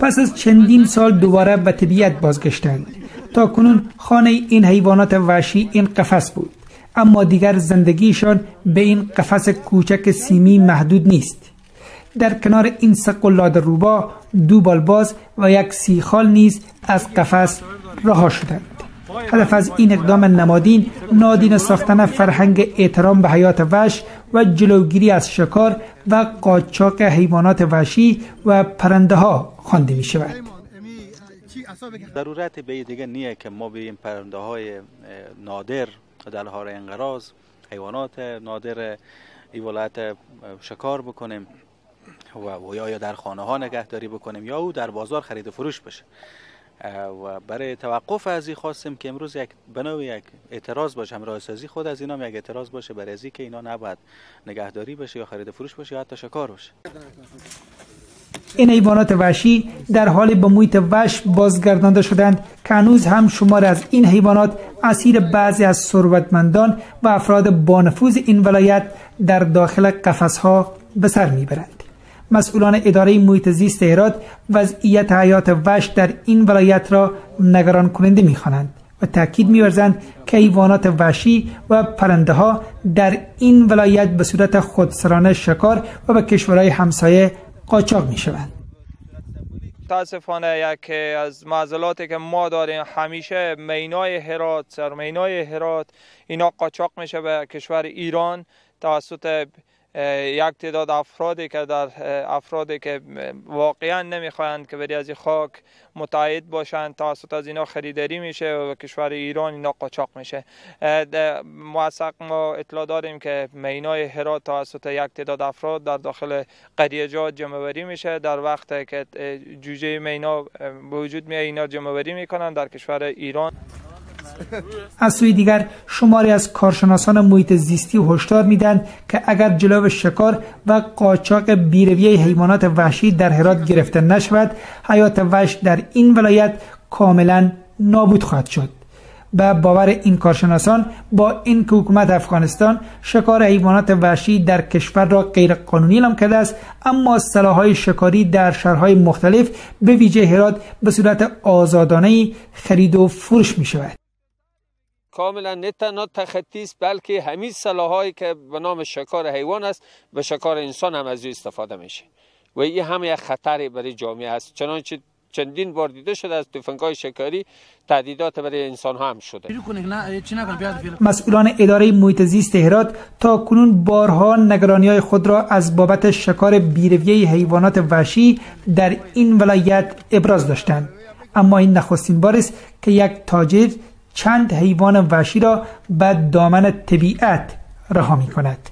پس از چندین سال دوباره به طبیعت بازگشتند. تا کنون خانه این حیوانات وحشی این قفس بود، اما دیگر زندگیشان به این قفس کوچک سیمی محدود نیست. در کنار این سه قلاد روبا، 2 بالباز و 1 سیخال نیز از قفس رها شدند. هدف از این اقدام نمادین نادین ساختن فرهنگ احترام به حیات وحش و جلوگیری از شکار و قاچاق حیوانات وحشی و پرنده ها خوانده می شود. ضرورت به دیگه نیه که ما به این پرنده های نادر در حال انقراض، حیوانات نادر این ولایت شکار بکنیم و یا در خانه ها نگهداری بکنیم یا او در بازار خرید و فروش بشه. و برای توقف از این خواستیم که امروز یک بنوی یک اعتراض باشه، همراه سازی خود از اینا یک اعتراض باشه برای از که اینا نباید نگهداری بشه یا خرید و فروش باشه یا حتی شکار باشه. این حیوانات وحشی در حال به محیط وحش بازگردانده شدند که هنوز هم شمار از این حیوانات اسیر بعضی از ثروتمندان و افراد بانفوذ این ولایت در داخل قفس‌ها به سر میبرند. مسئولان اداره محیط زیست هرات وضعیت حیات وحش در این ولایت را نگران کننده می‌خوانند و تاکید می‌ورزند که حیوانات وحشی و پرنده ها در این ولایت به صورت خودسرانه شکار و به کشورهای همسایه قاچاق می‌شوند. متاسفانه یکی از معضلاتی که ما داریم همیشه مینای هرات، سرمینای هرات اینا قاچاق میشه به کشور ایران توسط یک تعداد افرادی که در افرادی که واقعا نمیخواهند که بری از خاک متعهد باشند، توسط از اینا خریداری میشه و به کشور ایران اینا قاچاق میشه. موثق ما اطلاع داریم که مینای هرات توسط یک تعداد افراد در داخل قریه‌جات جمع‌آوری میشه. در وقت که جوجه مینا به وجود میاد اینا جمع‌آوری میکنن در کشور ایران. از سوی دیگر شماری از کارشناسان محیط زیستی هشدار میدن که اگر جلو شکار و قاچاق بیرویه حیوانات وحشی در هرات گرفته نشود، حیات وحش در این ولایت کاملا نابود خواهد شد. به باور این کارشناسان، با اینکه حکومت افغانستان شکار حیوانات وحشی در کشور را غیر قانونی اعلام کرده است، اما سلاح‌های شکاری در شهرهای مختلف به ویژه هرات به صورت آزادانه خرید و فروش می شود. کاملا نه تنها تخطی است، بلکه همین سلاح‌هایی که به نام شکار حیوان است به شکار انسان هم از او استفاده میشه و این هم یک خطری برای جامعه است. چنانچه چندین بار دیده شده از تفنگ‌های شکاری تهدیدات برای انسان ها هم شده. مسئولان اداره محیط زیست هرات تا کنون بارها نگرانی‌های خود را از بابت شکار بیرویه حیوانات وحشی در این ولایت ابراز داشتند، اما این نخستین بار است که یک تاجر چند حیوان وحشی را به دامن طبیعت رها می کند.